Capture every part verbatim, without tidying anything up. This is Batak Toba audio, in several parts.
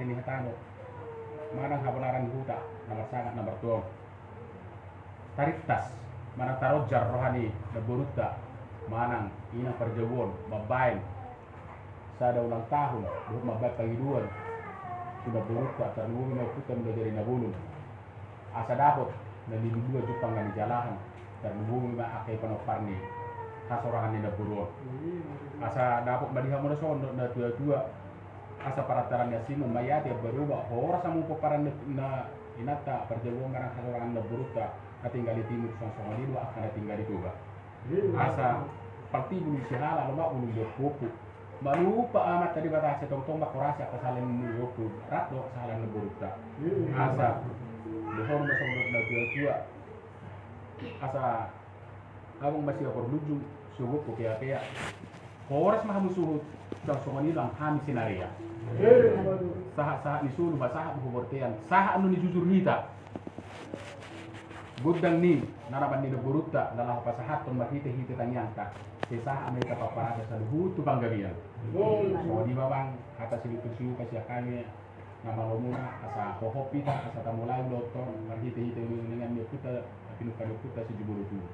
ni hatano manang habonaran ni huta na marsangap na martua on. Tarintas manang taronjar roha ni namborunta manang inang parjouon mambaen sada ulang tahun dohot mambaen pangidoan tu namborunta, tarlumobi ma ompunta Mulajadi Nabolon, asa dapot na niluluan jumpang na nijalahan, tarlumobi ma angka i panompar ni hasorangan ni namboru on. Asa dapot ma di hamu na sogot natuatua, asa parantaran ni ansimu maiate ambaroba, horas hamu pomparan na inanta parjouon manang hasorangan ni namborunta na tinggal di timur, songon i do angka na tinggal di Toba. Asa partibulu ni sihala, lomak bulung ni ompuompu. Manupa Amanta Debata asa tongtong ma horas angka sahala ni ompu, rap do angka sahala ni namborunta. Asa dohonon ma songon natuatua, asa amang ma sihaporlunjung, sihaporlu peapea. Horas ma hamu suhut, songon i nang hami sinarea. Sahatsahat ni solu ma sahat tu bontean, sahat ma na nijujur hita. Gondang ni nanaman ni namborunta na laho pasahathon marhitehite tangiangta, sai sahat ma hita paparada saluhut tu panggabean. Songon i ma amang hata silupin siupa sian hami na malomuna, asa hohop hita asa tamulai ulaonta on marhitehite unang ni ompunta, na pinungka ni ompunta si Jumolo Tubu.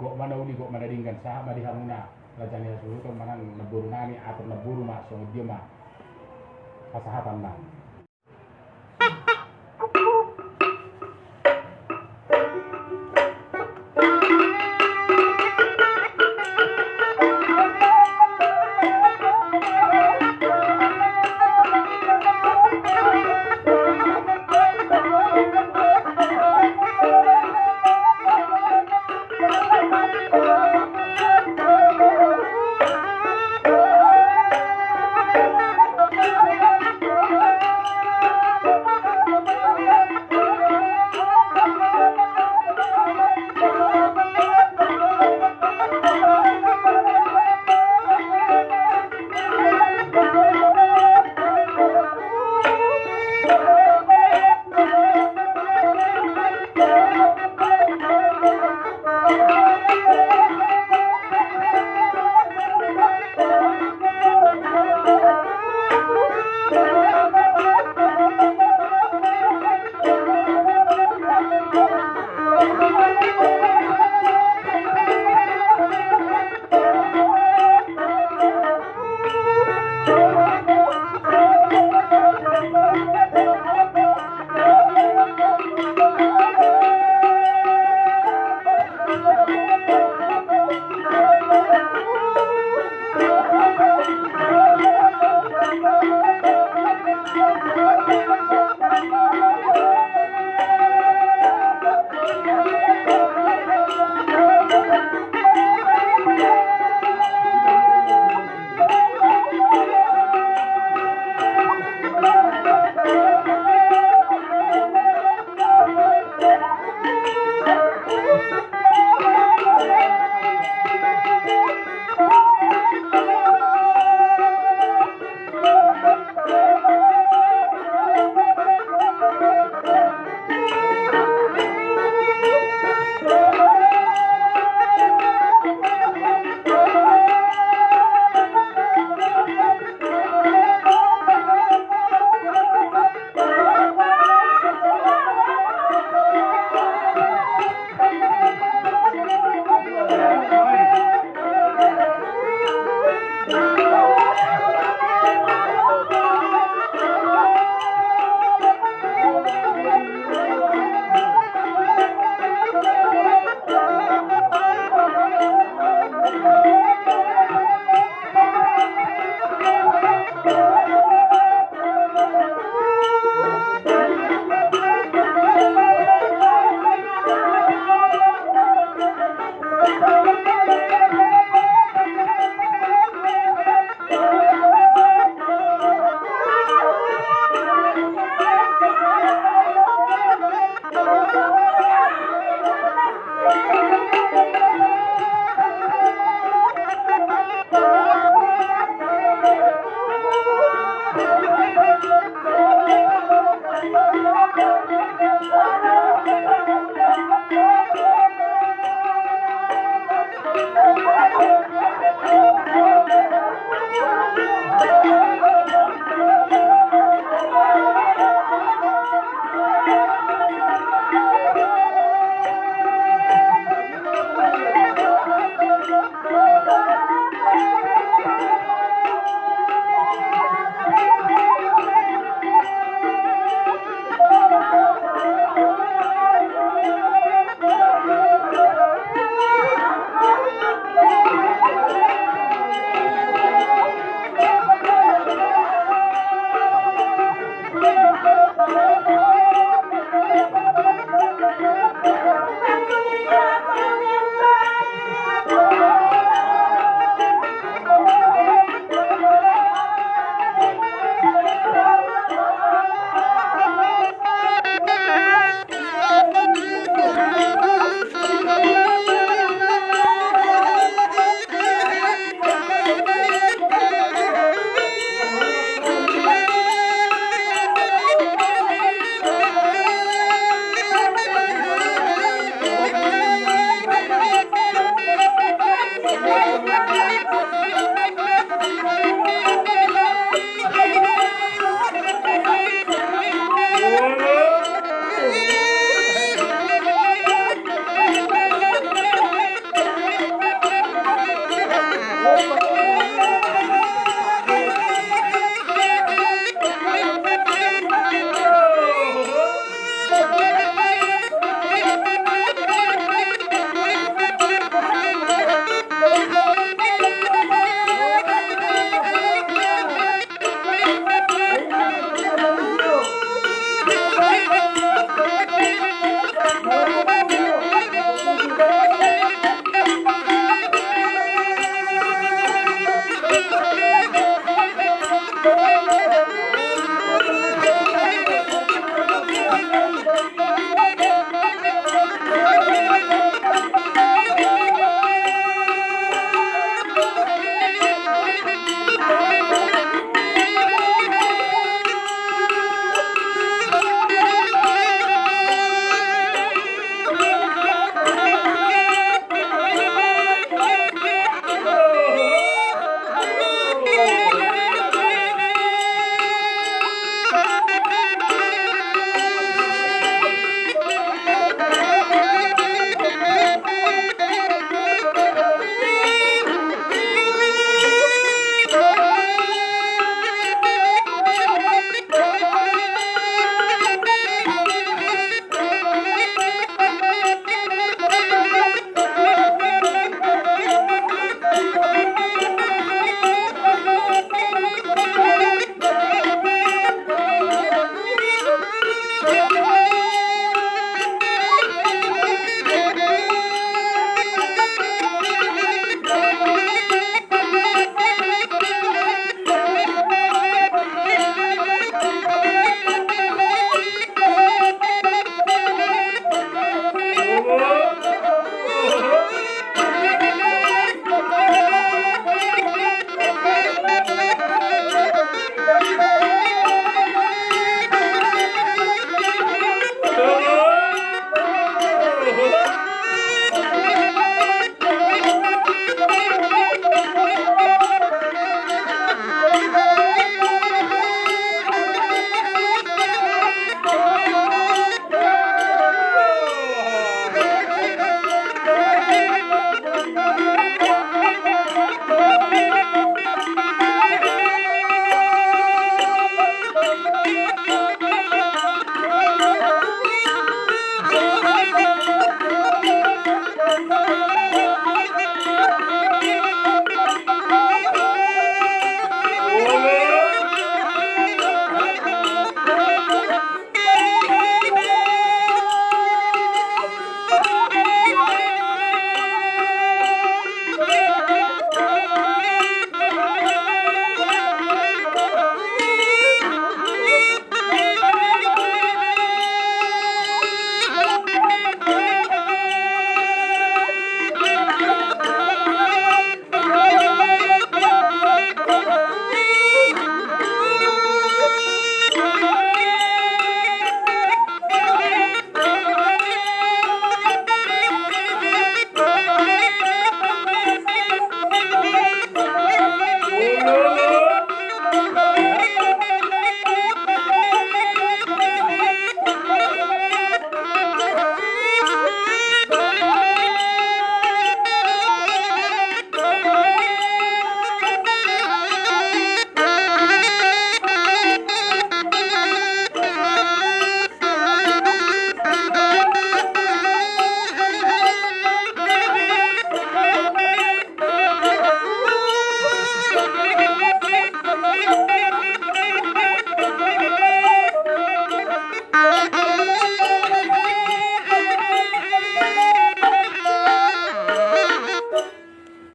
Gok ma na uli, gok ma na denggan, sahat ma di hamuna raja ni hasuhuton manang namboru nami, atur namboru ma songon dia ma pasahaton nami.